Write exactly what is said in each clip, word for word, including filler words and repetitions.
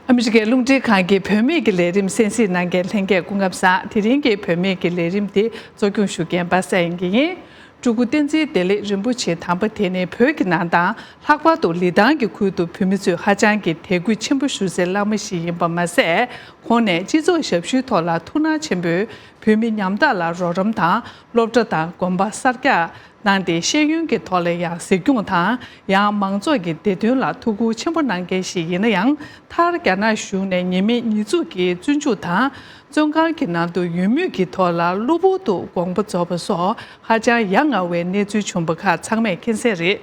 ཨ་མི་རི་ཀའི་རླུང་འཕྲིན་ཁང་གི་བུད་མེད་ཀྱི་ལས་རིམ་གསན་གཟིགས་གནང་མཁན་ལྷན་རྒྱས་སྐུ་ཁམས་བཟང་། དེ་རིང་གི་བུད་མེད་ཀྱི་ལས་རིམ་དེ་གཙོ་སྐྱོང་ཞུ་མཁན་པ་སངས་དབྱངས་སྐྱིད་ཡིན། སྤྲུལ་སྐུ་བསྟན་འཛིན་བདེ་ལེགས་རིན་པོ་ཆེ་དམ་པ་དེ་ནི་བོད་ཀྱི་ནང་དང་ལྷག་པར་དུ་ལི་ཐང་གི་ཁུལ་དུ་བོད་མི་ཚོས་ཧ་ཅང་གི་དད་གུས་ཆེན་པོ་ཞུ་སའི་བླ་མ་ཞིག་ཡིན་པ་མ་ཟད། ཁོང་ནས་སྤྱི་ཚོགས་ཞབས་ཞུའི་ཐོག་ལ་ཐུགས་སྣང་ཆེན་པོས་བོད་མི་ཉམ་ཐག་ལ་རོགས་རམ་དང་སློབ་གྲྭ་དང་དགོན་པ་གསར་རྒྱག་གནང་སྟེ་ཤེས་ཡོན་གྱི་ཐོག་ལ་ཡང་གཟིགས་སྐྱོང་དང་ཡང་མང་ཚོགས་ཀྱི་བདེ་དོན་ལ་ཐུགས་ཁུར་ཆེན་པོ་གནང་མཁན་ཞིག་ཡིན་ན་ཡང་། མཐར་རྒྱ་ནག་གཞུང་ནས་ཉེས་མེད་ཉེས་འཛུགས་ཀྱི་བཙོན་འཇུག་དང་། བཙོན་ཁང་གི་ནང་དུ་ཡོད་མུས་ཀྱི་ཐོག་ལ་གློ་བུར་དུ་དགོངས་པ་རྫོགས་པ་སོགས་ཧ་ཅང་ཡ་ང་བའི་གནས་ཚུལ་བྱུང་པ་ཁག་ཚང་མས་མཁྱེན་གསལ་རེད།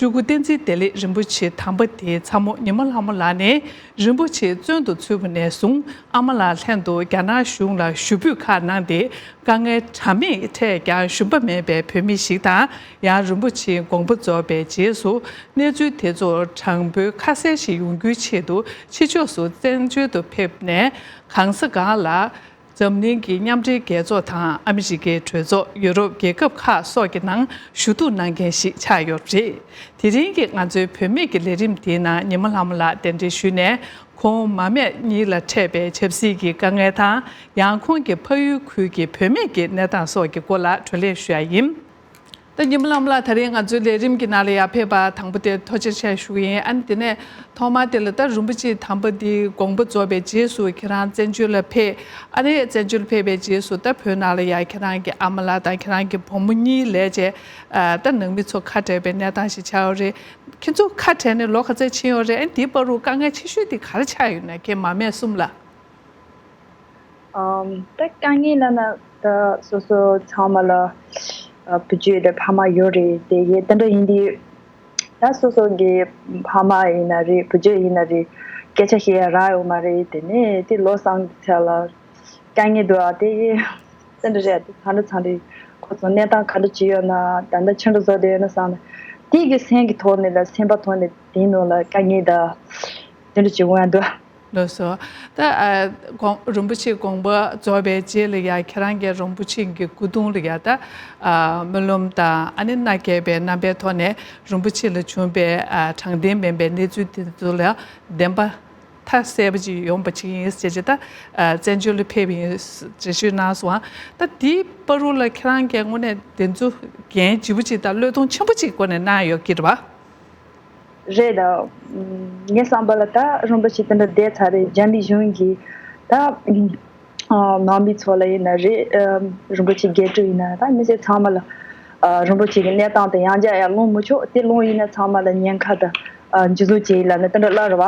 སྤྲུལ་སྐུ་བསྟན་འཛིན་བདེ་ལེགས་རིན་པོ་ཆེ་དམ་པ་དེའི་ཚ་མོ་ཉི་མ་ལྷ་མོ་ལགས་ནས་རིན་པོ་ཆེ་བཙོན་དུ་ཚུད་པ་ནས་བཟུང་ཨ་མ་ལགས་ལྷན་དུ་རྒྱ་ནག་གཞུང་ལ་ཞུ་འབོད་ཁག་གནང་སྟེ། དཀའ་ངལ་གྲངས་མེད་འཕྲད་ཀྱང་ཞུམ་པ་མེད་པའི་བོད་མི་ཞིག་དང་། ཡང་རིན་པོ་ཆེའི་དགོངས་པ་རྫོགས་པའི་རྗེས་སུ་གནས་ཚུལ་དེ་ཚོར་དྲང་པོའི་ཁ་གསལ་ཞིག་ཡོང་རྒྱུའི་ཆེད་དུ་ཕྱི་ཕྱོགས་སུ་བཙན་བྱོལ་དུ་ཕེབས་ནས་གང་ས་གང་ལ་འཛམ་གླིང་གི་མཉམ་འབྲེལ་རྒྱལ་ཚོགས་དང་ཨ་མི་རི་ཀའི་གྲོས་ཚོགས། ཡུ་རོབ་རྒྱལ་ཁབ་ཁག་སོགས་ཀྱི་ནང་ཞུ་གཏུག་གནང་མཁན་ཞིག་ཆགས་ཡོད་པ་རེད། དེ་རིང་གི་ང་ཚོའི་བུད་མེད་ཀྱི་ལས་རིམ་དེའི་ནང་ཉི་མ་ལྷ་མོ་ལགས་གདན་འདྲེན་ཞུས་ནས། ཁོང་མ་སྨད་གཉིས་ལ་འཕྲད་པའི་ཆབ་སྲིད་ཀྱི་དཀའ་ངལ་དང་། ཡང་ཁོང་གི་ཕ་ཡུལ་ཁུལ་གྱི་བུད་མེད་ཀྱི་གནས་སྟངས་སོགས་ཀྱི་སྐོར་ལ་བགྲོ་གླེང་ཞུ་ཡ་ཡིན། ད་ཉི་མ་ལྷ་མོ་ལགས་ད་རིང་ང་ཚོའི་ལས་རིམ་གྱི་ནང་ལ་ཡར་ཕེབས་པ་དང་པོ་དེ་ཐུགས་རྗེ་ཆེ་ཞུ་གི་ཡིན། ཨ་ནི་དེ་ནས་ཐོག་མར་དེ་ལ་ད་རིན་པོ་ཆེ་དམ་པ་འདིའི་དགོངས་པ་རྫོགས་པའི་རྗེས་སུ་ཁྱེད་རང་བཙན་བྱོལ་ལ་ཕེབས། ཨ་ནི་བཙན་བྱོལ་ཕེབས་པའི་རྗེས་སུ་ད་བོད་ནང་ལ་ཡར་ཁྱེད་རང་གི་ཨ་མ་ལགས་དང་ཁྱེད་རང་གི་བུ་མོ་གཉིས་ལས་བྱས་ད་ནང་མི་ཚོ་ཁ་བྲལ་བའི་གནས་སྟངས་ཤིག་ཆགས་ཡོད་རེད། ཁྱེད་ཚོ་ཁ་བྲལ་ནས་ལོ་ག་ཚོད་ཕྱིན་ཡོད་རེད། ཨ་ནི་དེའི་བར་དུ་དཀའ་ངལ་ཆེ་ཤོས་དེ་ག་རེ་ཆགས་ཡོད་ན། ཁྱེད་མ་སྨད་གསུམ་ལ། ཨམ། ད་དཀའ་ངལ་ལབ་ན་ད་སོ་སོ་ཚང་མ་ལ་ཨ་བུ་རྒྱུད་དང་ཕ་མ་ཡོད་རེད། དེ་ཡིན་དེ་འདྲ་ཡིན་དུས་ད་སོ་སོ་གི་ཕ་མ་ཡིན་ན་རེད། བུ་རྒྱུད་ཡིན་ན་རེད། སྐད་ཆ་བཤད་ཡ་རག་ཡོད་མ་རེད། དེ་ནས་དེ་ལོ་སང་གི་ཚད་ལ་དཀའ་ངལ་འདུག་ཨ། དེ་ཡིན་དེ་འདྲ་རེད། དེ་ཚང་འདྲ་ཚང་འདྲ་ཁོ་ཚོ་གནས་སྟངས་ག་འདྲ་ཅིག་ཡོད་ན། ད་ལྟ་ཆུང་འདྲ་བཟོ་བསྡད་ཡོད་ན་བསམ་ནས་དེ་གི་སེམས་ཀྱི་ཐོག་ནས་ལ་སེམས་པ་ཐོག་ནས་དེའི་ནང་ལ་དཀའ་ངལ་དང་དེ་འདྲ་ཅིག་འོང་ཡ་འདུག་ལགས་སོ། ད་ཨ་དགོངས་རིན་པོ་ཆེའི་དགོངས་པ་རྫོགས་པའི་རྗེས་ལ་ཡ་ཁྱེད་རང་གིས་རིན་པོ་ཆེ་གི་སྐུ་གདུང་ལ་ཡ་ད་ཨ་སྨོན་ལམ་དང་ཨ་ནི་མནའ་བསྐྱལ་བའི་རྣམ་པའི་ཐོག་ནས་རིན་པོ་ཆེ་ལ་བྱུང་བའི་ཨ་དྲང་བདེན་མིན་པའི་གནས་ཚུལ་དེ་ཚོ་ལ་བདེན་པ་མཐའ་གསལ་པོ་ཅིག་ཡོང་པ་ཅིག་ཡིན་ཟེར་གྱི་ད་ཨ་བཙན་བྱོལ་ལ་ཕེབས་ཡིན་ཟེར་ཞུས་གནང་སོང་། ད་དེའི་བར་དུ་ལ་ཁྱེད་རང་གིས་དངོས་གནས་དེ་ཚོ་འགན་ལྗིད་པོ་ཅིག་དང་བློས་གཏོང་ཆེན་པོ་ཅིག་སྒོ་ནས་གནང་ཡོད་ཀྱི་རེད་པ། རེད་ད། ངའི་བསམ་པ་ལ་ད་རིན་པོ་ཆེ་དེ་འདྲ་བསྡད་ཚར་རེད། རྒྱ་མི་གཞུང་གིས་ད་ནང་མི་ཚོ་ལ་ཡིན་ན་རེད། རིན་པོ་ཆེ་རྒྱལ་སྤྲུལ་ཡིན་ན་ད་མི་སེར་ཚང་མ་ལ་རིན་པོ་ཆེ་གི་གནས་སྟངས་དེ་ཡང་བསྐྱར་ཡར་སློང་མི་ཆོག་དེ་སློང་ཡིན་ན་ཚང་མ་ལ་ཉེན་ཁ་དང་འཇུ་བཟུང་བྱེད་ཡིན་ལབ་ནས་དེ་འདྲ་ལབ་རེད་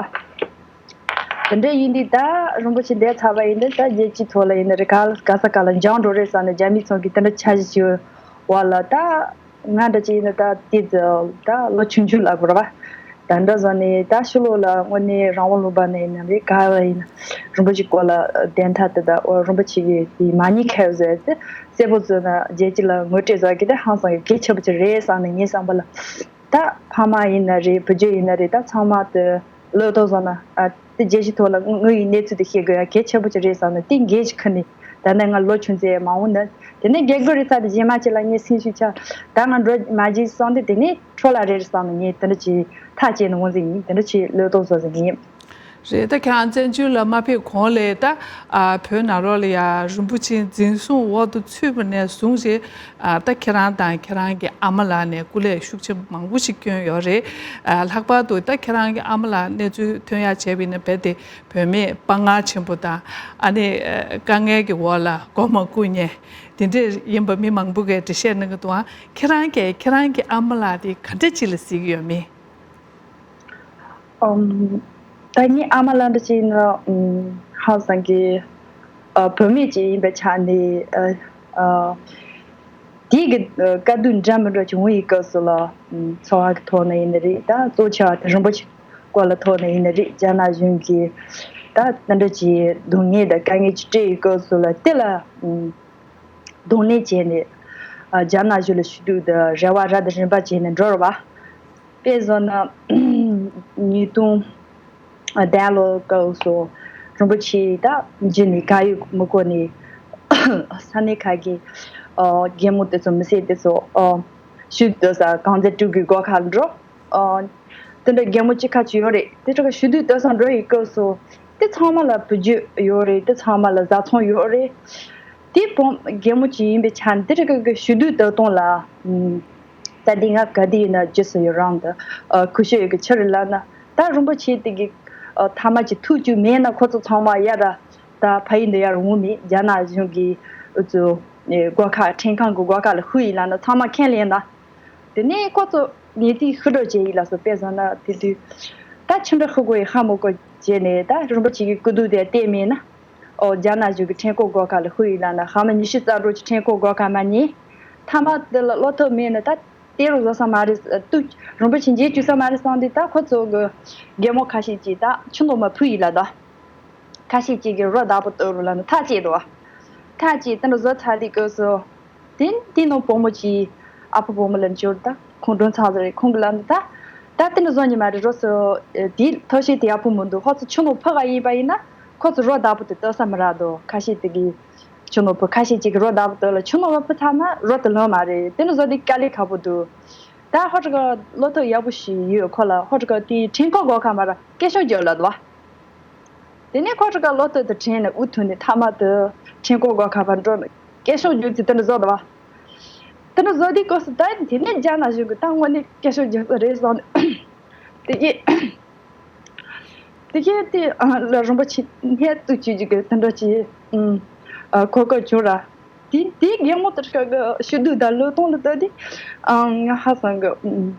བ། དེ་འདྲ་ཡིན་དུས་ད་རིན་པོ་ཆེ་བསྡད་ཚར་བ་ཡིན་ན་ད་རྒྱལ་སྤྱིའི་ཐོག་ལ་ཡིན་ན་རེད། ག་ག་ས་ག་ལ་འཇང་འགྲོ་རེད་བསམ་ནས་རྒྱ་མི་ཚོ་གིས་དེ་འདྲ་འཆར་གཞི་བྱེད་བ་ལ་ད། ང་འདྲ་ཅིག་ཡིན་ན་ད་དེ་ཚོ་ད་ལོ་ཆུང་ཆུང་ལ་གོ་ར་བ། ད་འདྲ་བཟོ་ནས་ད་ཕྱི་ལོགས་ལ་དངོས་གནས་རང་དབང་ལུང་པ་ནས་ཡིན་ན་རེད། ག་བ་ཡིན་ན་རིན་པོ་ཆེ་སྐོར་ལ་བདེན་མཐའ་དེ་ད་ཨོ་རིན་པོ་ཆེ་གི་དེ་མ་ཉེས་ཁ་བཟོས་ཏེ་གསལ་པོ་བཟོས་ན་རྒྱལ་སྤྱི་ལ་ངོ་སྤྲོད་བཟོ་གི་དེ་ཧང་སང་གི་གལ་ཆེ་པོ་ཅིག་རེད་བསམ་ནས་ངའི་བསམ་པ་ལ། ད་ཕ་མ་ཡིན་ན་རེད། བུ་རྒྱུད་ཡིན་ན་རེད། ད་ཚང་མ་དེ་བློས་གཏོང་བཟོ་ན་ཨ་དེ་རྒྱལ་སྤྱི་ཐོག་ལ་དངོས་ཡོད་གནས་ཚུལ་དེ་ཤེས་དགོས་ཡ་གལ་ཆེ་པོ་ཅིག་རེད་བསམ་ནས་དེ་འགན་ཞིག་ཁུར་ནས་ད་ནས་ང་ལོ་ཆུང་ཚེ་མ་འོངས་ན་དེ་ནས་རྒྱལ་སྒོ་རི་ཚ་དེ་རྗེས་མ་ཅིག་ལ་ངས་སེམས་ཤུགས་ཆག་ད་ང་འགྲོ་མ་བརྗེད་བསམ་དུས་དེ་ནས་འཕྲོ་བརླག་རེད་བསམ་ནས་ངས་དེ་འདྲ་ཅིག་ཐག་བཅད་ནས་འོང་ཟིན་ཡིན། དེ་འདྲ་ཅིག་བློས་གཏོང་བཟོ་ཟིན་ཡིན། རེད། ད་ཁྱེད་རང་བཙན་བྱོལ་ལ་མ་ཕེབས་གོང་ལས་ད་ཨ་བོད་ནང་ལོགས་ལ་ཡ་རིན་པོ་ཆེ་འཛིན་བཟུང་འོག་ཏུ་ཚུད་པ་ནས་བཟུང་ཞེས་ཨ་ད་ཁྱེད་རང་དང་ཁྱེད་རང་གི་ཨ་མ་ལགས་ནས་སྐུ་ལས་ཤུགས་ཆེ་མང་པོ་ཞིག་བསྐྱོན་ཡོད་རེད། ཨ་ལྷག་པར་དུ་ད་ཁྱེད་རང་གི་ཨ་མ་ལགས་གནས་ཚུལ་ཐོན་ཡ་བྱས་པ་ཡིན་ན་རྦད་དེ་བུད་མེད་དཔའ་ངར་ཆེན་པོ་དང་ཨ་ནི་ཨ་དཀའ་ངལ་གྱི་འོག་ལ་མགོ་མ་བཀུག་མཁན་དེ་འདྲས་ཡིན་པ་མི་མང་པོ་གིས་འགྲེལ་བཤད་གནང་གི་འདུག་ཨ་ཁྱེད་རང་གིས་ཁྱེད་རང་གི་ཨ་མ་ལགས་དེ་ག་འདྲས་ཅིག་ལ་གཟིགས་ཀྱི་ཡོད་མེད། ཨམ། ད་ངའི་ཨ་མ་ལགས་འདྲ་ཅིག་ཡིན་ན་ཨམ། ཧང་སང་གི་ཨ་བུད་མེད་ཅིག་ཡིན་པའི་ཆ་ནས་ཨ་ཨ་དེ་གི་ཨ་དཀའ་སྡུག་འདྲ་མི་འདྲ་ཅིག་འོང་བའི་སྐབས་སུ་ལ་ཨམ། འཚོ་བ་གི་ཐོག་ནས་ཡིན་ན་རེད། ད་གཙོ་ཆེ་བ་དེ་རིན་པོ་ཆེ་སྐོར་ལ་ཐོག་ནས་ཡིན་ན་རེད། རྒྱ་ནག་གཞུང་གིས་ད་དེ་འདྲ་ཅིག་སྡུག་བསྔལ་དང་དཀའ་ངལ་ཅིག་སྤྲད་ཡི་སྐབས་སུ་ལ་དེ་ལ་ཨམ། གདོང་ལེན་བྱས་ནས་ཨ་རྒྱ་ནག་གཞུང་ལ་ཞུ་གཏུག་དང་རེ་བ་ར་དང་རིམ་པ་བྱས་ནས་འགྲོ་རེད་བ། དཔེ་བཞག་ན་ཉིས་སྟོང་བརྒྱད་ལོ་སྐབས་སུ་རིན་པོ་ཆེ་ད་འཇུ་ནས་གར་ཡོད་མི་སྐོར་ནས་ས་གནས་ཁག་གི་ཨ་རྒན་མོ་དེ་ཚོ་མི་སེར་དེ་ཚོ་ཨ་ཞུ་གཏུག་ས་གངས་འཛིན་སྤྲུལ་སྐུའི་སྒོ་ཁར་འགྲོ། ཨ་དེ་འདྲ་རྒན་མོ་གཅིག་ཁ་ཅིག་ཡོད་རེད། དེ་ཚོ་ག་ཞུ་གཏུག་གཏོང་སར་འགྲོ་ཡི་སྐབས་སུ་ དེ་ཚང་མ་ལ་བུ་རྒྱུད་ཡོད་རེད། དེ་ཚང་མ་ལ་བཟའ་ཚང་ཡོད་རེད། དེ་བུ་རྒན་མོ་ཅིག་ཡིན་པའི་ཆ་ནས་དེ་རིགས་ཀྱི་ཞུ་དུས་ད་དུང་ལ། ཨུམ། ད་འདི་ང་ག་དུས་ཡིན་ན་རྗེས་སུ་ཡི་རང་དུ་ཨ་གུས་ཞབས་ཡོད་གི། ཕྱིར་ལབ་ན་ད་རིན་པོ་ཆེ་དེ་གི་ཨ་ཐ་མ་གཅིག་ཐུག་རྒྱུ་མེད་ན་ཁོ་ཚོ་ཚང་མ་ཡར་ད་ཕ་ཡུལ་འདི་ཡར་འོང་མེད། རྒྱ་ནག་གཞུང་གི་ཨུ་ཚོ་ཨེ་སྒོ་ཁ་ཁྲིམས་ཁང་གི་སྒོ་ཁ་ལ་ཧུ་ཡིན་ལབ་ན་ཚང་མ་ཁས་ལེན་ན། དེ་ནས་ཁོ་ཚོ་ངས་དེ་ཧུ་འགྲོ་བྱས་ཡིན་ལ་སོ། དཔེ་བཟང་ན་དེ་དུས་ད་ཆུ་འདྲ་ཧུ་གོ་ཡི་ཧ་མོ་གོ་བྱས་ནས་ད་རིན་པོ་ཆེ་གི་སྐུ་གདུང་དེ་བལྟས་མེད་ན། ཨོ་རྒྱ་ནག་གཞུང་གི་ཁྲིམས་སྐོར་སྒོ་ཁ་ལ་ཧུ་ཡིན་ལབ་ན་ཧ་མ་ཉི་ཤུ་རྩ་དྲུག་གི་ཁྲིམས་སྐོར་སྒོ་ཁ་མ་ཉན། ཐ་མ་དེ་ལ་བློ་ཐུབ་མེད་ན་ད་དེ་རུ་བཟོ་ས་མ་རེད། དུ་རིན་པོ་ཆེ་མཇལ་བཅུག་ས་མ་རེད་བསམ་དུས་ད་ཁོ་ཚོ་གི་རྒན་མོ་ཁ་ཤས་ཀྱིས་ད་ཆུ་ནོར་མ་ཕུལ་ཡིན་ལ་ད། ཁ་ཤས་ཀྱིས་གི་རོ་བདག་པོ་བཏོན་རུ་ལབ་ན་ཐག་བཅད་འདུག་ཐག་བཅད་དེ་འདྲ་བཟོ་ཚར་དུས་སྐབས་སུ། དེ་དེ་ནང་བུ་མོ་གཅིག་ཨ་ཕ་བུ་མོ་ལ་འབྱོར། ད་ཁོང་གྲོངས་ཚར་ཟེར་རེད། ཁོང་གི་ལབ་ན་ད་ད་དེ་འདྲ་བཟོ་ཉི་མ་རེད་རོ་སོ། དེ་ཐབས་ཤེས་དེ་ཡག་པོ་མི་འདུག་ཧོ་ཚོ་ཆུ་ནང་ཕུ་ག་ཡིན་པ་ཡིན་ན་ཁོ་ཚོ་རོ་བདག་པོ་དེ་བཏོན་ས་མི་རག་འདུག་ཁ་ཤས་དེ་གི་ཆུ་ནང་ཕུ། ཁ་ཤས་ཅིག་གི་རོ་བདག་པོ་བཏོན་ལ་ཆུ་ནང་མ་ཕུ་ཚར་ན་རོ་དེ་ལོན་མ་རེད། དེ་འདྲ་བཟོ་དེ་དཀའ་ལས་ཁག་པོ་འདུག་ད་ཧོ་ཁྲི་ཀ་བློ་ཐུབ་ཡག་པོ་ཞིག་ཡོད། ཁོ་ལ་ཧོ་ཁྲི་ཀ་དེ་ཁྲིམས་ཁང་སྒོ་ཁ་མར་སྐད་ཤོད་རྒྱག་ལབ་འདུག་དེ་ནས་ཁོ་ཁྲི་ཀ་བློ་ཐུབ་དེ་དྲན་ནས་འུ་ཐུག་ནས་ཐ་མ་དུ་ཁྲིམས་སྐོར་སྒོ་ཁ་བར་འགྲོ་ནས་སྐད་ཤོད་རྒྱུག་ཚེ་དེ་འདྲ་བཟོ་དང་བ། དེ་འདྲ་བཟོ་དུས་སྐབས་སུ་ད་དེ་ནས་རྒྱ་ནག་གཞུང་གིས་ད་དངོས་གནས་སྐད་ཤོད་རྒྱག་ས་རེད་བསམ་ནས། དེ་གས་དེ་གས་དེ་ལ་རིན་པོ་ཆེ་སྙད་བཏུ་བཅུག་རྒྱུ་གི་དེ་འདྲ་ཅིག་གོ་སྐབས་བྱུང་ར། དེ་དེ་རྒན་མོ་དེ་ཁྲི་ཀ་གི་ཞུ་དུས་ད་ལོ་སྟོང་ལ་ལྟ་དུས་ང་ཧ་སང་གི་ཨུམ།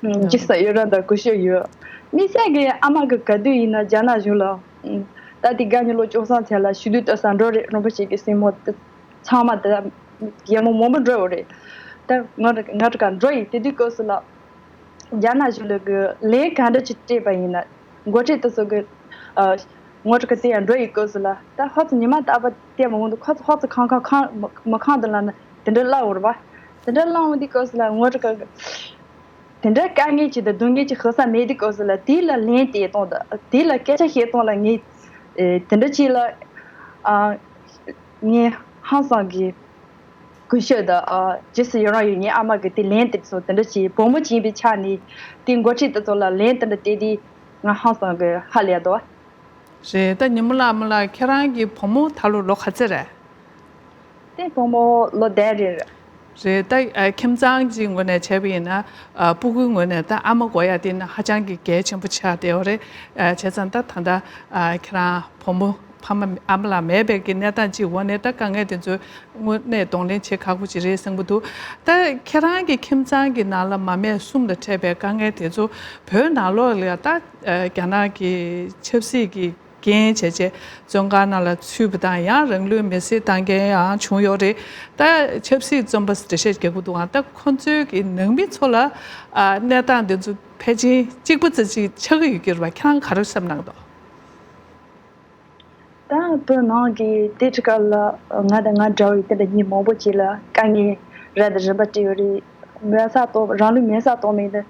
ཨུམ། ཅི་ཟེར་ཡོད་ར་ད་གུས་ཞབས་ཡོད། དམིགས་བསལ་གྱི་ཨ་མ་གི་ག་དུས་ཡིན་ན་རྒྱ་ནག་གཞུང་ལ། ཨུམ། ད་དེ་དགའ་ཉི་ལོ་བཅུ་གསུམ་ཚེ་ལ་ཞུ་དུས་ལྟ་ས་འགྲོ་རེད། རིན་པོ་ཆེ་གི་སྲིང་མོ་དེ་ཚང་མ་དེ་རྒན་མོ་མང་པོ་འགྲོ་ཡོད་རེད། ད་ང་ང་ག་འགྲོ་ཡིན་དེ་དུས་སྐབས་སུ་ལ། རྒྱ་ནག་གཞུང་ལ་གི་ལན་ག་འདྲ་ཅིག་སྤྲད་པ་ཡིན་ན། འགོ་ཁྲིད་དེ་ཚོ་གི་ཨ་ངོ་དྲུག་གི་དེ་ཡང་འགྲོ་ཡི་སྐབས་སུ་ལ་ད་ཧོ་ཚོ་ཉི་མ་རྟག་པ་བལྟས་མ་འོང་དུས་ཁོ་ཚོ་ཧོ་ཚོ་ཁང་ཁང་ཁང་མི་ཁང་དུ་ལ་ན་དེ་འདྲ་ལབ་འོར་བ། དེ་འདྲ་ལབ་འོང་དུས་སྐབས་སུ་ལ་ངོ་དྲུག་གི་དེ་འདྲ་དཀའ་ངལ་ཅིག་དང་སྡུག་བསྔལ་ཅིག་ཤོར་ས་མེད་དུས་སྐབས་སུ་ལ་དེ་ལ་ལན་སྤྲད་གཏོང་དང་དེ་ལ་སྐད་ཆ་བཤད་གཏོང་ལ་ངས་ཨེ་དེ་འདྲ་ཅིག་ལ་ཨ་ངས་ཧང་སང་གི་གུས་ཞབས་དང་ཨ་རྗེས་སུ་ཡི་རང་ཡོད། ངའི་ཨ་མ་གི་དེ་ལན་དེ་ཚོ་དེ་འདྲ་ཅིག་བུ་མོ་ཅིག་ཡིན་པའི་ཆ་ནས་དེ་འགོ་ཁྲིད་དེ་ཚོ་ལ་ལན་དེ་འདྲ་སྤྲད་དུས་ང་ཧང་སང་གི་ཧ་ལས་འདུག་རེད། ད་ཉི་མ་ལགས་ཨ་མ་ལགས་ཁྱེད་རང་གི་བུ་མོ་ད་ལོ་ལོ་ག་ཚོད་རེད། དེ་བུ་མོ་ལོ་བརྒྱད་རེད། རེད། ད་ཨ་ཁྱིམ་ཚང་གི་ངོས་ནས་བྱས་པ་ཡིན་ན་ཨ་སྤུ་གུའི་ངོས་ནས་ད་ཨ་མ་དགོས་ཡ་དེ་ནི་ཧ་ཅང་གི་གལ་ཆེན་པོ་ཆགས་བསྡད་ཡོད་རེད། ཨ་བྱས་ཙང་ད་ད་ལྟ་ཨ་ཁྱེད་རང་བུ་མོ་ཕ་མ་ཨ་མ་ལགས་མེད་པའི་གི་གནས་སྟངས་ཅིག་འོག་ནས་ད་དཀའ་ངལ་དེ་ཚོ་དངོས་གནས་གདོང་ལེན་བྱེད་ཁག་པོ་ཅིག་རེད་བསམ་གྱི་འདུག་ད་ཁྱེད་རང་གི་ཁྱིམ་ཚང་གི་ནང་ལ་མ་སྨད་གསུམ་དང་འཕྲད་པའི་དཀའ་ངལ་དེ་ཚོ་བོད་ནང་ལོགས་ལ་ད་ཨ་རྒྱ་ནག་གི་ཆབ་སྲིད་ཀྱི་རྐྱེན་བྱས་བྱས་བཙོན་ཁང་ནང་ལ་ཚུད་པ་དང་ཡང་རང་ལུས་མེར་སྲེག་བཏང་མཁན་ཡང་བྱུང་ཡོད་རེད། ད་ཆབ་སྲིད་བཙོན་པ་འགྲེལ་བཤད་རྒྱག་གི་འདུག་ཨང་། ད་ཁོ་ཚོའི་གི་ནང་མི་ཚོ་ལ་ཨ་གནས་སྟངས་འདི་ཚོ་ཕལ་ཆེར་གཅིག་པ་ཙམ་ཅིག་ཆགས་ཀྱི་ཡོད་ཀྱི་རེད་པ། ཁྱེད་རང་ག་རེ་བསམ་གནང་གི་འདུག་ད་བོད་ནང་གི་དེ་ཁྲི་ཀ་ལ་ང་དང་ང་འདྲ་བའི་དེ་འདྲ་མི་མང་པོ་ཅིག་ལ་དཀའ་ངལ་རབ་དང་རིམ་པ་འཕྲད་ཡོད་རེད། མེར་སྲེག་གཏོང་རང་ལུས་མེར་སྲེག་གཏོང་མི་དེ་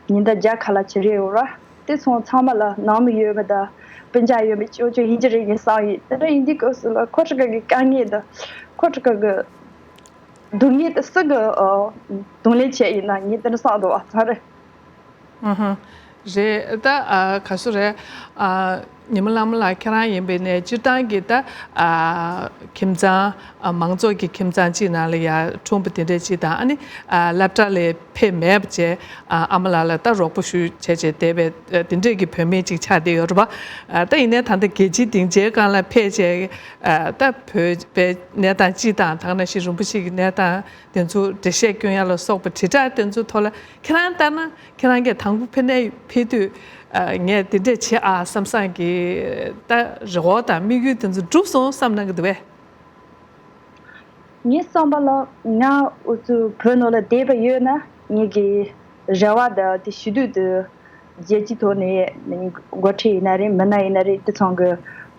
ཉིན་ལྟར་བརྒྱ་ཁ་ལ་ཅིག་རེད་ཡོད་ར། དེ་ཚོ་ཚང་མ་ལ་ནང་མི་ཡོད་མེད་དང་སྤུན་ཀྱག་ཡོད་མེད་ཅོ་ཅོ་ཡིན་གྱི་རེད་ངས་བསམ་ཡོད། དེ་འདྲ་ཡིན་དུས་སྐབས་སུ་ལ་ཁོ་ཁྲི་ཀ་གི་དཀའ་ངལ་དང་ཁོ་ཁྲི་ཀ་གི་སྡུག་བསྔལ་དེ་སུ་གི་ཨ་གདོང་ལེན་བྱས་ཡིན་ན་ངས་དེ་འདྲ་བསམ་འདུག་བ་ཚང་རེད། ཨ་ཧ། རེད། ད་ཨ་ག་སུ་རེད། ཨ་ཉི་མ་ལྷ་མོ་ལགས་ཁྱེད་རང་ཡིན་པའི་ནས་སྤྱིར་བཏང་གི་ད་ཨ་ཁྱིམ་ཚང་ཨ་མང་ཚོགས་ཀྱི་ཁྱིམ་ཚང་གཅིག་ནང་ལ་ཡ་འཁྲུངས་པ་དེ་འདྲས་གཅིག་དང་ཨ་ནི་ཨ་སློབ་གྲྭ་ལ་ཕེབས་མེད་པ་བྱས་ཨ་ཨ་མ་ལགས་ལ་ད་རོགས་པ་ཞུ་བྱས་བྱས་བསྡད་པའི་ཨ་དེ་འདྲས་ཀྱི་བུད་མེད་ཅིག་ཆགས་བསྡད་ཡོད་རེད་པ། ཨ་ད་ཡིན་ནའི་ད་ལྟ་རྒྱལ་སྤྱིའི་སྡིངས་ཆའི་སྒང་ལ་ཕེབས་བྱས་ཨ་ད་བོད་པའི་གནས་སྟངས་སྤྱི་དང་ད་ག་ནང་བཞིན་རིན་པོ་ཆེ་གི་གནས་སྟངས་དེ་ཚོ་འགྲེལ་བཤད་སྐྱོན་ཡ་ལ་སོགས་པ་དྲིལ་བསྒྲགས་དེ་ཚོ་ཐོག་ལ་ཁྱེད་རང་ལྟར་ན་ཁྱེད་རང་གིས་དང་པོ་ཕེབས་ནས་ཕེབས་དུས་ཨ་ངས་འདི་འདྲས་བྱེད་ཨ་བསམ་བསམ་གྱི་ད་རེ་བ་དང་དམིགས་ཡུལ་དེ་ཚོ་འགྲུབ་སོང་བསམ་གནང་གི་འདུག་བས། ངའི་བསམ་པ་ལ་ང་འུ་ཚོ་བོད་ནང་ལ་བསྡད་པ་ཡོད་ན་ངེད་ཀྱི་རེ་བ་དང་དེ་ཞུ་དུས་དུ་རྒྱལ་སྤྱིའི་ཐོག་ནས་འགོ་ཁྲིད་ཡིན་ན་རེད་མི་སྣ་ཡིན་ན་རེད་དེ་ཚང་གི་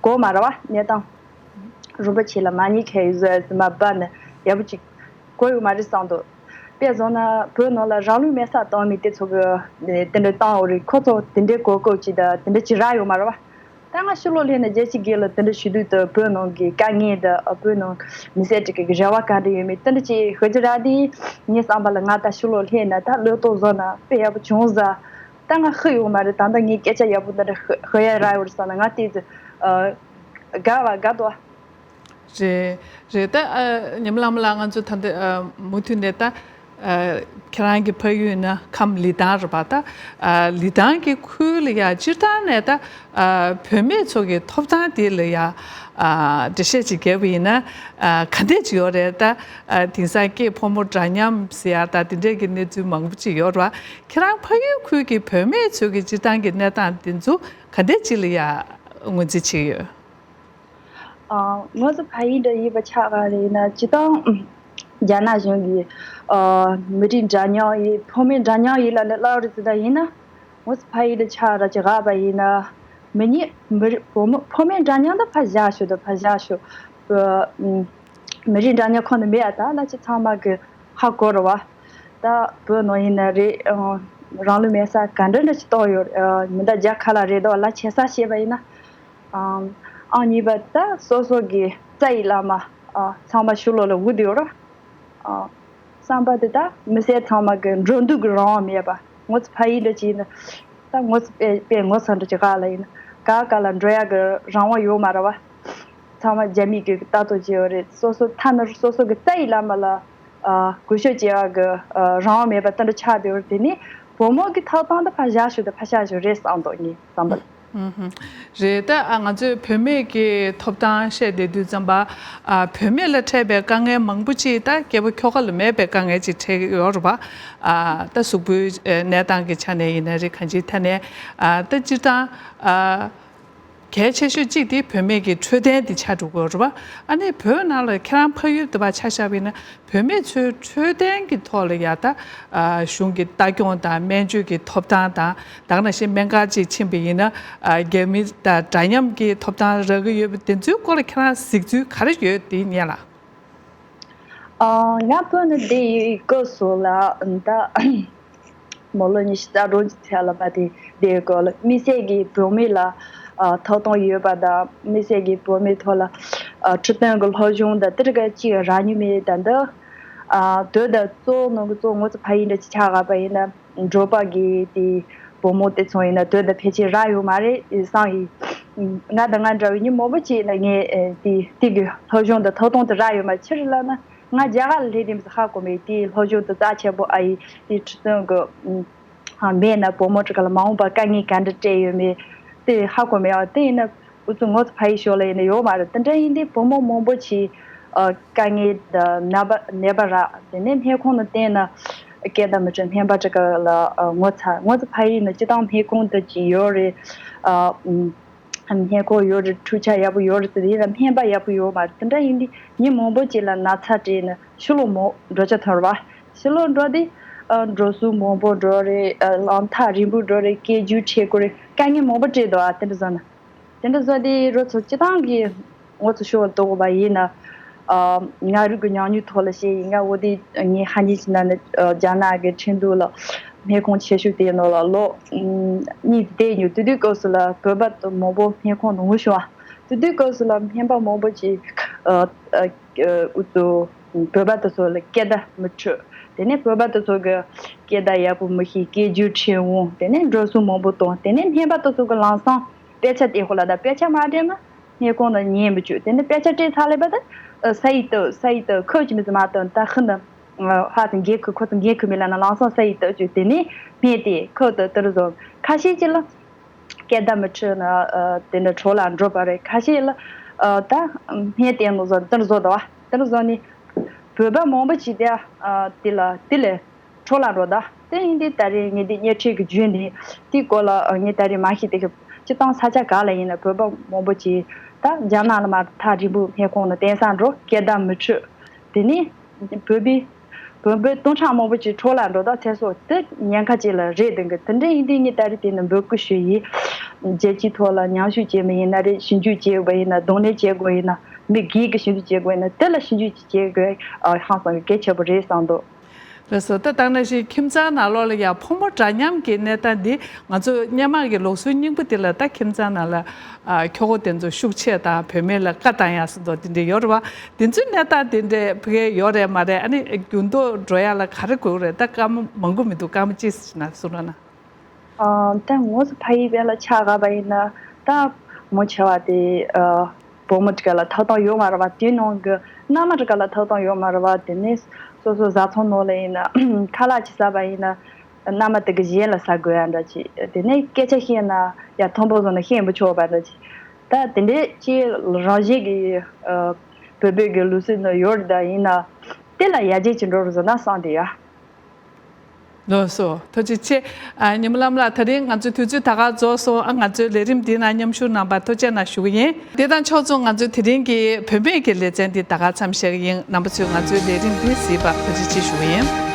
གོ་མ་ར་བ་གནས་སྟངས་རིན་པོ་ཆེ་ལ་མ་ཉེས་ཁ་ཡི་བཟོ་ཡ་ཟི་མ་བ་ནི་ཡག་པོ་ཅིག་གོ་ཡོད་མ་རེད་བསམ་འདུག་དཔེ་བཟོ་ན་བོད་ནང་ལ་རང་ལུས་མེར་སྲེག་བཏང་མི་དེ་ཚོ་གི་དེ་འདྲ་བཏང་འོ་རེད། ཁོ་ཚོ་དེ་འདྲའི་གོ་སྐབས་ཅིག་དང་དེ་འདྲ་ཅིག་རག་ཡོད་མ་རེད་བ། ད་ང་ཕྱི་ལོགས་སླེབས་ནས་རྒྱལ་སྤྱི་སྒེར་ལ་དེ་འདྲ་ཞུ་དུས་དུ་བོད་ནང་གི་དཀའ་ངལ་དང་བོད་ནང་མི་སེར་དེ་གི་རེ་བ་ག་འདྲ་ཡོད་མེད་དེ་འདྲ་ཅིག་ཤོད་རྒྱུ་རག་དུས་ངའི་བསམ་པ་ལ་ང་ད་ཕྱི་ལོགས་སླེབས་ན་ད་བློས་གཏོང་བཟོ་ན་དཔེ་ཡག་པོ་བྱུང་ཟ། ད་ང་ཤི་ཡོད་མ་རེད། ད་ལྟ་ངས་སྐད་ཆ་ཡག་པོ་འདི་འདྲ་ཤི་ཤི་ཡ་རག་ཡོད་རེད་བསམ་ན་ང་དེ་ཚོ་ ཨ་དགའ་བ་དགའ་འདུག་རེད། རེད་ད། ཨ་ཉམས་ལམ་ལ་ང་ཚོ་ད་ལྟ་ཨ་མུ་མཐུད་ནས་ད་ཨ་ཁྱེད་རང་གི་ཕ་ཡུལ་ན་ཁམས་ལི་ཐང་རེད་པ། ད་ཨ་ལི་ཐང་གི་ཁུལ་ལ་ཡ་སྤྱིར་བཏང་ནས་ད་ཨ་བུད་མེད་ཚོ་གི་ཐོབ་ཐང་དེ་ལ་ཡ་ཨ་འགྲེལ་བཤད་ཅིག་བརྒྱབ་པ་ཡིན་ན་ཨ་ག་འདྲས་ཅིག་ཡོད་རེད། ད་ཨ་དེང་སང་སྐྱེས་ཕོ་མོ་འདྲ་མཉམ་ཟེར་ཡ་ད་དེ་འདྲས་ཀྱི་གནས་ཚུལ་མང་པོ་ཅིག་ཡོད་རེད་པ། ཁྱེད་རང་ཕ་ཡུལ་ཁུལ་གྱི་བུད་མེད་ཚོ་གི་སྤྱིར་བཏང་གི་གནས་སྟངས་དེ་ཚོ་ག་འདྲས་ཅིག་ལ་ཡ་ངོས་འཛིན་བྱེད་ཀྱི་ཡོད། ཨ་ང་ཚོ་ཕ་ཡུལ་འདྲ་ཡིན་པ་ཆགས་ག་རེ་ཡིན་ན་སྤྱིར་བཏང་རྒྱ་ནག་གཞུང་གིས་ཨ་མི་རིགས་འདྲ་མཉམ་ཡིན། ཕོ་མོ་འདྲ་མཉམ་ཡིན་ལབ་ནས་ལབ་རེད་ཟེར་ད་ཡིན་ན། ང་ཚོ་ཕ་ཡུལ་འདྲ་ཆགས་ར་ཅིག་ག་པ་ཡིན་ན་མི་ཉིད་མི་རིགས་ཕོ་མོ་ཕོ་མོ་འདྲ་མཉམ་ད་ཕ་བཞག་ཞུ་ད་ཕ་བཞག་ཞུ། ཨ་མི་རིགས་འདྲ་མཉམ་ཁོ་ན་མེད་ཨ། ད་ལ་ཅི་ཚང་མ་གི་ཧ་གོ་ར་བ། ད་བོད་ནང་ཡིན་ན་རེད། ཨ་རང་ལུས་མེད་ས་ག་འདྲ་འདྲ་ཅིག་གཏོགས་ཡོད། ཨ་མི་འདྲ་རྒྱ་ཁ་ལ་རེད་དོ་ལ་ཆེ་ས་བཤད་པ་ཡིན་ན། ཨ་ཨང་གཉིས་པ་ད་སོ་སོ་གི་རྩ་ཡི་བླ་མ་ཨ་ཚང་མ་ཕྱི་ལོགས་ལ་འུ་དེ་ཡོད་ར། ཨ་བསམ་པ་དེ་ད་མི་སེར་ཚང་མ་གི་འགྲོ་འདུག་གི་རང་དབང་མེད་པ། ངོ་ཚ་ཕ་ཡིན་འདྲ་ཅིག་ཡིན་ན་ད་ངོ་ཚ་དཔེ་དཔེ་ངོ་ཚ་འདྲ་ཅིག་ག་ལ་ཡིན་ན་ག་ག་ལ་འགྲོ་ཡ་གི་རང་དབང་ཡོད་མ་རེད་བ། ཚང་མ་རྒྱ་མི་གི་ལྟ་རྟོག་བྱས་ཡོད་རེད། སོ་སོ་ཐ་ན་སོ་སོ་གི་རྩ་ཡི་བླ་མ་ལ་ཨ་གུས་ཞབས་བྱེད་ཡ་གི་ཨ་རང་དབང་མེད་པ་དེ་འདྲ་ཆགས་བསྡད་ཡོད་རེད། དེ་ནི་བུ་མོ་གི་ཐོབ་ཐང་དེ་ཕར་བཞག་ཞུ་དེ་ཕར་བཞག་ཞུ་རེད་བསམ་འདུག་ངའི་བསམ་པ་ལ། ཧུམ་ཧུམ། རེད་ད། ཨ་ང་ཚོས་བུད་མེད་ཀྱི་ཐོབ་ཐང་བཤད་བསྡད་དུས་ཙམ་པ། ཨ་བུད་མེད་ལ་འཕྲད་པའི་དཀའ་ངལ་མང་པོ་ཅིག་ད་སྐྱེ་བོ་ཁྱོ་ག་ལ་མེད་པའི་དཀའ་ངལ་ཅིག་འཕྲད་ཀྱི་ཡོད་རེད་པ། ཨ་ད་གཟུགས་པོའི་ཨ་གནས་སྟངས་ཀྱི་ཆ་ནས་ཡིན་ན་རེད། གང་ཅིའི་ཐད་ནས་ཨ་ད་སྤྱིར་བཏང་ཨ་གལ་ཆེ་ཤོས་གཅིག་དེ་བུད་མེད་ཀྱི་འཕྲོད་བསྟེན་དེ་ཆགས་འགྲོ་གི་ཡོད་རེད་པ། ཨ་ནི་བོད་ནང་ལ་ཁྱེད་རང་ཕ་ཡུལ་དུ་བ་ཆ་བཞག་པ་ཡིན་ན། བུད་མེད་ཚོའི་འཕྲོད་བསྟེན་གྱི་ཐོག་ལ་ཡ་ད་ཨ་གཞུང་གི་ལྟ་སྐྱོང་དང་སྨན་བཅོས་ཀྱི་ཐོབ་ཐང་དང་། ད་ག་ནང་བཞིན་སྨན་ཁང་ཅིག་ཕྱིན་པ་ཡིན་ན་ཨ་རྒྱ་མི་དང་འདྲ་མཉམ་གྱི་ཐོབ་ཐང་རག་གི་ཡོད་པ་དེ་ཚོའི་སྐོར་ལ་ཁྱེད་རང་གཟིགས་ཚུལ་ག་རེ་ཡོད་དེ་ཉན་ལ། ཨ་ང་བོད་ནས་བསྡད་ཡོད་སྐབས་སུ་ལ་ད་མི་ལོ་ཉི་ཤུ་རྩ་གྲངས་ཀྱི་ཚད་ལ་བ་དེ་བསྡད་ཡོད་སྐབས་ལ་དམིགས་བསལ་གྱི་བུད་མེད་ལ་ཨ་ཐོབ་ཐང་ཡོད་པ་དང་། དམིགས་བསལ་གྱི་བུད་མེད་ཐོག་ལ་ཨ་ཁྲིམས་དོན་གྱི་སློབ་སྦྱོང་དང་དེ་འདྲ་ག་ཅིག་རག་མྱོང་མེད་ད་འདི། ཨ་དོན་དག་གཙོ་བོ་ནང་གི་གཙོ་བོ་ངོ་ཚ་ཕ་ཡིན་འདྲ་ཅིག་ཆགས་ག་པ་ཡིན་ན། འབྲོག་པ་གི་དེ་བུ་མོ་དེ་ཚོ་ཡིན་ན་དོན་དག་ཕལ་ཆེར་རག་ཡོད་མ་རེད་བསམ་གི། ང་དང་ང་འདྲ་བའི་མི་མང་པོ་ཅིག་ཡིན་ན་ངས་ཨེ་དེ་དེ་གི་སློབ་སྦྱོང་དང་ཐོབ་ཐང་དེ་རག་ཡོད་མ་རེད། ཕྱིར་ལབ་ན་ང་རྒྱ་གར་ལ་སླེབས་དུས་ཧ་གོ་མེད། དེ་སློབ་སྦྱོང་དེ་རྩ་ཆེན་པོ་ཨ་ཡི་དེ་ཁྲིམས་དོན་གི་ཨ་མེད་ན་བུ་མོ་ཁྲི་ཁ་ལ་མ་འོངས་པ་དཀའ་ངལ་ག་འདྲ་སྤྲད་ཡོད་མེད་དེ་ཧ་གོ་མེད་ཨ། དེ་ཡིན་ན། ཨུ་ཚུགས་ངོ་ཚ་ཕ་ཡི་ཞོར་ལ་ཡིན་ན་ཡོད་མ་རེད། དེ་འདྲ་ཡིན་དུས་བུ་མོ་མང་པོ་ཅིག་ཨ་དཀའ་ངལ་དང་ནད་པ་ནད་པ་རག་དེ་ནས་སྨན་ཁང་ནང་བསྟན་ན་སྐད་བརྡ་མི་འཕྲོད། སྨན་པ་ཁྲི་ཁ་ལ་ཨ་ངོ་ཚ་ངོ་ཚ་ཕ་ཡི་ཡིན་ན་སྤྱིར་བཏང་སྨན་ཁང་དུ་ཅིག་ཡོད་རེད། ཨ་སྨན་ཁང་ཡོད་རེད། འཕྲུལ་ཆས་ཡག་པོ་ཡོད་རེད་ཟེར་ཡིན་ན་སྨན་པ་ཡག་པོ་ཡོད་མ་རེད། དེ་འདྲ་ཡིན་དུས་མི་མང་པོ་ཅིག་ལ་ན་ཚ་སྤྲད་ན་ཕྱི་ལོགས་མོ་འགྲོ་ཆ་ཐོར་བ། ཕྱི་ལོགས་འགྲོ་དུས་ཨ་འགྲོ་སོང་མང་པོ་འགྲོ་རེད། ཨ་ལམ་ཐག་རིང་པོ་འགྲོ་རེད། སྐད་སྒྱུར་བྱེད་དགོས་རེད། དཀའ་ངལ་མང་པོ་སྤྲད་འདུག་ཨ་དེ་འདྲ་བཟོ་ན། དེ་འདྲ་བཟོ་དེ་རོ་ཚོ་སྤྱི་བཏང་གི་ངོ་ཚ་ཤོར་བ་དོགས་པ་ཡིན་ན། ཨ་ང་རང་གི་ཉམས་མྱོང་ཐོག་ལ་བཤད་ཡིན། ང་འོ་དེ་ངའི་ཧ་ཉི་ཕྱི་ན་ནི་ཨ་རྒྱ་ནག་གི་ཁྲིན་ཏུའུ་ལ་སྨན་ཁང་ཆེ་ཤོས་དེའི་ནང་ལ་ལོ་ཨམ་གཉིས་བསྡད་མྱོང་། དེ་དུས་སྐབས་སུ་ལ་བོད་པ་དང་མང་པོ་སྨན་ཁང་ནང་ངུ་བྱུང་བ། དེ་དུས་སྐབས་སུ་ལ་སྨན་པ་མང་པོ་ཅིག་ཨ་ཨ་ཨུ་ཚུགས་བོད་པ་དེ་ཚོ་ལ་སྐད་བརྡ་མི་འཕྲོད། དེ་ནས་བོད་པ་དེ་ཚོ་གི་སྐད་བརྡ་ཡག་པོ་མི་ཤེས། སྐད་སྒྱུར་ཁྲིད་འོང་། དེ་ནས་འགྲོ་སོང་མང་པོ་གཏོང་། དེ་ནས་སྨན་པ་དེ་ཚོ་གི་ལམ་སང་དཔེ་ཆ་སྟེར་ཁོ་ལ་ད་དཔེ་ཆ་མ་སྤྲད་ན་སྨན་ཁང་ནང་ཉན་མི་བཅུག་དེ་ནས་དཔེ་ཆ་སྤྲད་ཚར་ལེ་བ་ད་ས་ཡི་ཏོ་ས་ཡི་ཏོ་ཁོ་ཅི་མི་ཟི་མ་ཏོ་ད་ཁི་ན་ཧ་ཏི་འགན་ཁུ་ཁོ་ཏི་འགན་ཁུ་མི་ལ་ན་ལམ་སང་ས་ཡི་ཏོ་བཅུག་དེ་ནས་སྨན་དེ་ཁོ་ཏི་ཏི་རུ་བཟོ་ཁ་ཤས་ཅི་ལ། སྐད་བརྡ་མི་འཕྲོད་ན་ཨ་དེ་འདྲ་འཕྲོ་བརླག་འགྲོ་བ་རེད། ཁ་ཤས་ལ་ཨ་ད་སྨན་བསྟེན་ནོ་བཟོ་དེ་འདྲ་བཟོ་དོ་བ་དེ་འདྲ་བཟོ་ནི་བོད་པ་མང་པོ་ཅིག་དེ་ཨ་དེ་ལ་དེ་ལས་འཕྲོ་བརླག་འགྲོ་ད། དེ་ཡིན་དུས་ད་རེས་ངས་འདི་བརྙན་འཕྲིན་གྱི་བརྒྱུད་ནས་དེའི་སྐོར་ལ་ཨ་ངས་ད་རེས་མ་ཤེས་དེ་གི་སྤྱི་བཏང་ས་ཆ་ག་ལ་ཡིན་ན་བོད་པ་མང་པོ་ཅིག་ད་རྒྱ་ནག་ལ་མར་ཐག་རིང་པོ་སྨན་ཁང་ནང་བསྟེན་ས་འགྲོ། སྐད་བརྡ་མི་འཕྲོད། དེ་ནས་བོད་པའི་བོད་པའི་སྟོང་ཕྲག་མང་པོ་ཅིག་འཕྲོ་བརླག་འགྲོ་ད་ཚེ་སྲོག་དེ་ཉེན་ཁ་ཅིག་ལ་རེད་འདུག་གི། དེ་འདྲ་ཡིན་དུས་ངས་ད་རེས་དེ་ནས་འབོད་སྐུལ་ཞུ་ཡིན། རྒྱལ་སྤྱིའི་ཐོག་ལ་མཉམ་ཞུགས་བྱེད་མི་ཡིན་ན་རེད། ཞིབ་འཇུག་བྱེད་དགོས་ཡིན་ན། གདོང་ལེན་བྱེད་དགོས་ཡིན་ན། མི་སྒེར་གྱི་ཞིབ་འཇུག་བྱེད་དགོས་ཡིན་ན་དེ་ལ་ཞིབ་འཇུག་ཅིག་བྱེད་དགོས་ཨ་ཧང་སང་གི་གལ་ཆེ་པོ་རེད་བསམ་འདུག་ལགས་སོ། ད་དེ་ནང་བཞིན་ཁྱིམ་ཚང་ནང་ལོགས་ལ་ཡང་ཕོ་མོ་འདྲ་མཉམ་གྱི་གནས་སྟངས་འདི་ང་ཚོ་སྔོན་མ་གི་ལུགས་སྲོལ་རྙིང་པ་འདི་ལ་ད་ཁྱིམ་ཚང་ནང་ལ་ཨ་ཁྱོ་ག་དེ་ཚོ་ཤུགས་ཆེ་དང་བུད་མེད་ལ་བཀའ་བཏང་ཡག་སོགས་དེ་འདྲ་ཡོད་རེད་བ། དེ་ཚོའི་གནས་སྟངས་དེ་འདྲ་ཕ་གིར་ཡོད་རེད་མ་རེད། ཨ་ནི་འགྱུར་ལྡོག་འགྲོ་ཡག་ལ་ག་རེ་དགོས་རེད། ད་སྐར་མ་མང་པོ་མི་འདུག་སྐར་མ་གཅིག་ཙམ་ཞིག་ན་གསུང་རོགས་གནང་། ཨ་ད་ངོ་ཚ་ཕ་ཡི་བེ་ལ་ཆ་ག་པ་ཡིན་ན་ད་ མང་ཆེ་བ་དེ་ཨ་བུ་མོ་དེ་ག་ལ་ཐོབ་ཐང་ཡོད་མ་རེད་པ། དེའི་ནང་གི་མནའ་མ་དེ་ག་ལ་ཐོབ་ཐང་ཡོད་མ་རེད་པ། དེ་ནས་སོ་སོ་བཟའ་ཚང་ནང་ལ་ཡིན་ན་ཁ་ལག་ཅིག་ཟ་བ་ཡིན་ན་མནའ་མ་དེ་གི་གཞན་ལ་ཟ་དགོས་ཡ་འདྲ་ཅིག་དེ་ནས་སྐད་ཆ་བཤད་ན་ཡ་མཐོན་པོ་བཟུང་ན་བཤད་མི་ཆོག་པ་འདྲ་ཅིག་ད་དེ་འདྲའི་ཅིག་རང་བཞིན་གྱི་ཨ་བོད་པའི་གི་ལུགས་སྲོལ་ནང་ཡོད་རེད། ད་ཡིན་ན་དེ་ལ་ཡར་རྒྱས་ཅིག་འགྲོ་རུ་བཟོ་ན་བསམ་དེ་ཡ། ལགས་སོ། ཐུགས་རྗེ་ཆེ། ཨ་ཉི་མ་ལྷ་མོ་ལགས། ད་རིང་ང་ཚོའི་དུས་ཚོད་ད་ག་རྫོགས་སོང་། ཨ་ང་ཚོའི་ལས་རིམ་འདི་ནང་མཉམ་ཞུགས་གནང་བར་ཐུགས་རྗེ་གནང་ཞུ་གི་ཡིན། དེ་དང་ཕྱོགས་མཚུངས་ང་ཚོའི་དེ་རིང་གི་བུད་མེད་ཀྱི་ལེ་ཚན་འདི་ད་ག་མཚམས་བཞག་གི་ཡིན། རྣམ་པ་ཚོས་ང་ཚོའི་ལས་རིམ་འདི་གཟིགས་པར་ཐུགས་རྗེ་ཆེ་ཞུ་གི་ཡིན།